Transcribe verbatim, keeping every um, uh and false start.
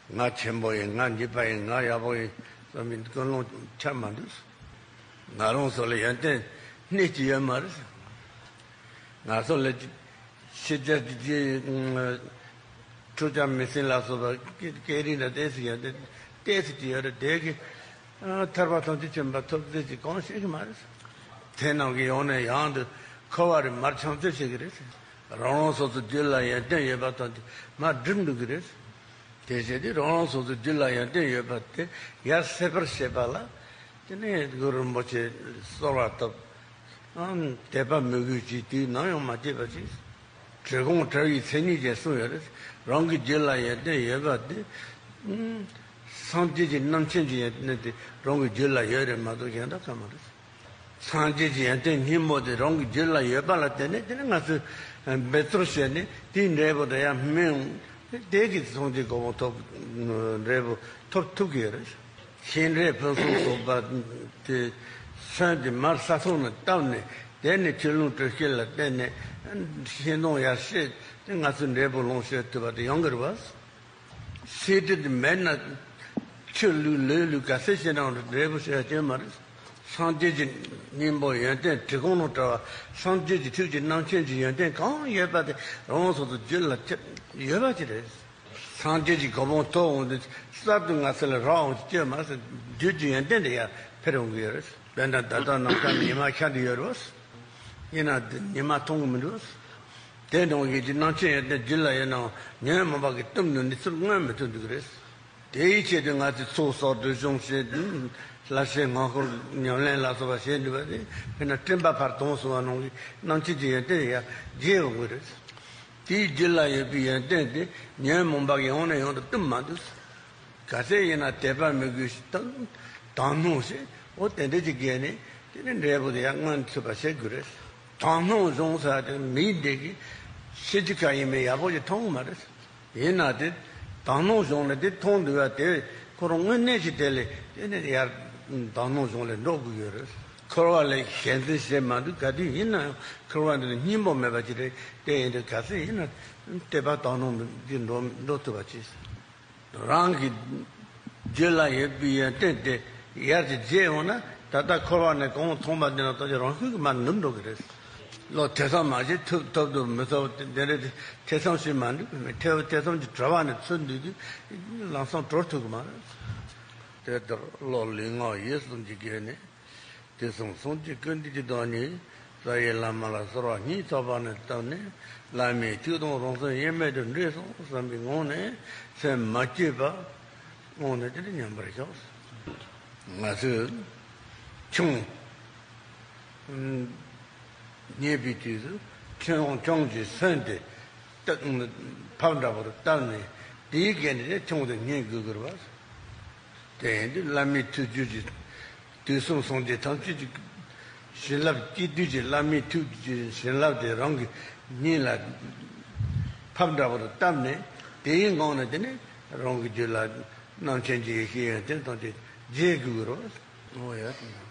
ང་ཆེན་པོ་ཡིན། ང་འཇིགས་པ་ཡིན། ང་ཡག་པོ་ཡིན་བསམ་པའི་ཀུན་སློང་ཆགས་མ་འདུག་ང་རང་ཚོ་ལ་ཡོན་ཏན་སྣེ་གཅིག་ཡོད་མ་རེད། ང་ཚོ་ལ་ཕྱི་རྒྱལ་གྱི་ཁྲུ་ཅག་མི་སྲིན་ལ་སོགས་པ་སྐད་རིགས་འདྲ་ཏོག་ཙམ་ཡོད་དེ། ཏོག་ཙམ་ཅིག་ཡོད་རེད། དེ་གི་ཐར་པ་ཐམས་ཅད་མཁྱེན་པ་ཐོབ་ཚད་ཅིག་གང་ཤེས་ཀྱི་མ་རེད། དེ་རྣམས་ཀྱིས་ཡང་ནས་ཡང་དུ་འཁོར་བ་རེ་མར་མཆོང་རྩོད་བྱེད་ཀྱི་རེད། རང་རང་སོ་སོའི་རྒྱུད་ལ་ཡོན་ཏན་ཡོད་པ་དང་དེ་མར་སྒྲིབ་འགྲོ་གི་རེད། དེ་བྱས་ཏེ་རང་རང་སོ་སོའི་རྒྱུད་ལ་ཡོན་ཏན་ཡོད་པ་དེ་ཡར་སེལ་བར་བྱེད་པ་ལ། དེ་ནས་གུ་རུ་རིན་པོ་ཆེ་གསོལ་བ་བཏབ། ཨང་དད་པ་མོས་གུས་ཀྱིས་དུས་ནམ་ཡང་མ་སྐྱེས་པ་ཅིག་དྲི་གུང་བྲལ་བའི་མཚན་ཉིད་ཅེས་གསུངས་ཡོད་རེད། རང་གི་རྒྱུད་ལ་ཡོན་ཏན་ཡོད་པ་དེ། ཨང་སངས་རྒྱས་ཀྱི་རྣམ་མཁྱེན་གྱི་ཡོན་ཏན་དེ་རང་གི་རྒྱུད་ལ་ཡོད་རེད་མ་གཏོགས་གཞན་དག་གང་མ་རེད། སངས་རྒྱས་ཀྱི་ཡོན་ཏན་སྙིང་པོ་དེ་རང་གི་རྒྱུད་ལ་ཡོད་པ་ལ་བརྟེན་ནས་དེ་ནི་ང་ཚོས་འབད་རྩོལ་བྱས་ནས་དེའི་འབྲས་བུ་དེ་ཡང་སྨིན། དེ་གིས་སངས་རྒྱས་གོ་འཕང་ཐོབ། འབྲས་བུ་ཐོབ་ཐུབ་ཀྱི་ཡོད་རེད། ཤིང་འབྲས་ཕུན་སུམ་ཚོགས་པ་དེ་སོན་དེ་མར་ས་ཐོག་ནས་བཏབ་ནས། དེ་ནས་ཆུ་ཀླུང་དྲོད་སྐྱེད་ལ་བརྟེན་ནས་ཤིང་སྡོང་ཡར་སྐྱེས་ཏེ་ང་ཚོས་འབྲས་བུ་ལོངས་སྤྱོད་ཐུབ་པ་དེ་ཡོང་གི་རེད་བ། སེམས་ཁྲལ་དེ་མེད་ན་ཆུ་བླུགས་ལུད་བླུགས་ག་ཚད་བྱས་ན་འབྲས་བུ་ཞིག་སྐྱེ་མ་རེད། སངས་རྒྱས་ཀྱི་སྙིང་པོ་ཡོན་ཏན་དྲི་གུང་དང་བྲལ་བ། སངས་རྒྱས་ཀྱི་ཐུགས་ཀྱི་རྣམ་མཁྱེན་གྱི་ཡོན་ཏན་གང་ཡོད་པ་དེ་རང་སོ་སོ་རྒྱུད་ལ་ཡོད་པ་ཅིག་རེད། སངས་རྒྱས་ཀྱི་གོ་འཕང་ཐོབ་འོང་དུས་གསར་དུ་ང་ཚོ་ལ་རག་འོང་སྐྱེ་མ་ཟད་རྒྱུད་ཀྱི་ཡོན་ཏན་དེ་ཡར་འཕེལ་འོང་གི་ཡོད་རེད། དཔེར་ན་ད་ལྟ་ནམ་མཁའ་ཉི་མ་ཤར་གྱི་ཡོད་རེད། ཡིན་ན་དེ་ཉི་མ་མཐོང་གི་མི་འདུག་དེ་འདྲ་བའི་རྒྱུ་རྣམ་མཁྱེན་ཡོན་ཏན་རྒྱུད་ལ་ཡོད་ནའང་ཉོན་མོངས་པ་གིས་གཏུམ་ནས་ནུས་ཚུལ་མངོན་མི་ཐུབ་འདུག་རེད། དེའི་ཆེད་དུ་ང་ཚོས་ཚོགས་གསོག་སྒྲིབ་སྦྱོང་བྱེད། བསླབ་བྱའི་ངང་ཁུར་ཉམས་ལེན་ལ་སོགས་པ་བྱེད་འདུག་པ་དེ་དཔེར་ན་སྤྲིན་པ་ཕར་དྭངས་སོང་བ་ནང་གི་རྣམ་མཁྱེན་གྱི་ཡོན་ཏན་ཡར་རྒྱས་འོང་གི་རེད། དེའི་རྒྱུད་ལ་ཡོད་པའི་ཡོན་ཏན་དེ་ཉོན་མོངས་པ་གིས་ཡང་ནས་ཡང་དུ་གཏུམ་མ་འདུག་ག་ཚད་ཡིན་ན་དད་པ་མོས་གུས་དང་དག་སྣང་ཞེས་འོ་དེ་འདྲ་ཅིག་བརྒྱབ་ནས་དེ་ནི་འབྲས་བུ་དེ་ཡང་མངོན་ཐུབ་པ་བྱེད་དགོས་རེད། དག་སྣང་སྦྱོང་ཟེར་དེ་མིའི་འདི་གི་ཤེས་རྒྱུ་ག་ཡིན་མིན་ཡག་པོ་ཞིག་མཐོང་གི་མ་རེད། ཡིན་ན་དེ་དག་སྣང་སྦྱོང་ལ་དེ་མཐོང་འདུག་པ་དེ་ཁོ་རང་དངོས་གནས་ཀྱི་དེ་ལས་དེ་ནི་ཡར་དག་སྣང་སྦྱོང་ལ་འགྲོ་དགོས་ཡོད་རེད། འཁོར་བ་ལས་གཞན་དོན་བྱེད་མ་འདུག་ག་དུས་ཡིན་ན་ཡང་འཁོར་བ་འདི་ནི་སྙིང་པོ་མེད་པ་ཅིག་རེད། དེ་ཡིན་དུས་ག་ཚད་ཡིན་ན་དད་པ་དག་སྣང་གིས་འགྲོ་འགྲོ་ཐུབ་པ་བྱེད། རང་གི་རྒྱུད་ལ་ཡོད་པའི་ཡོན་ཏན་དེ་ཡར་གྱི་རྒྱས་འོང་ན་ད་ལྟ་འཁོར་བ་ནས་གང་མཐོང་པ་འདི་ན་ད་ཅི་རང་ཤུགས་ཀྱིས་མར་ནུབ་འགྲོ་གི་རེད། བློ་ཐེ་ཚོམ་མ་བྱེད། ཐུབ་ཐུབ་འདུག་མི་ཐུབ་དེ་འདྲ་ཐེ་ཚོམ་བྱེད་མ་འདུག་ཐེ་ཐེ་ཚོམ་གྱི་བྲལ་བ་ནས་ཚུར་འདུས་དུས་ལམ་སང་གྲོལ་ཐུབ་ཀྱི་མ་རེད། དེ་ལྟར་བློ་ལུས་ངག་ཡིད་གསུམ་གྱི་སྒོ་ནས། དུས་གསུམ་སངས་རྒྱས་ཀུན་འདུས་ཀྱི་བདག་ཉིད་རྩ་བའི་བླ་མ་ལ་གསོལ་བ་སྙིང་ཐག་པ་ནས་བཏབ་ནས་བླ་མའི་ཐུགས་དང་རང་སེམས་དབྱེར་མེད་དུ་འདྲེས་སོང་བསམ་པའི་ངང་ནས་སེམས་མ་བསྐྱོད་པ་ངང་ནས་དེ་ནས་མཉམ་པར་བཞག་ང་ཚོས་ཆང་ཉལ་བའི་དུས་སུ་ཆང་ཆང་གི་སོན་དེ་ཕབ་འདྲ་པོར་བཏབ་ནས་དེའི་སྒོ་ནས་ཆང་དེ་ཉལ་དགོས་ཀྱི་རེད་པ། དེ་ཡིན་དུས་བླ་མའི་ཐུགས་རྒྱུད་ཀྱི་དུས་གསུམ་སངས་རྒྱས་ཐམས་ཅད་ཀྱི་བྱིན་རླབས་སྐྱེ་དུས་ཀྱི་བླ་མའི་ཐུགས་ཀྱི་བྱིན་རླབས་དེ་རང་གི་སྙིང་ལ་ཕབ་འདྲ་པོར་བཏབ་ནས་དེའི་ངང་ནས་དེ་ནས་རང་གི་རྒྱུད་ལ་རྣམ་མཁྱེན་གྱི་ཡེ་ཤེས་ཡོན་ཏན་ཐམས་ཅད་རྒྱས་དགོས་ཀྱི་རེད། འོ་ཡ།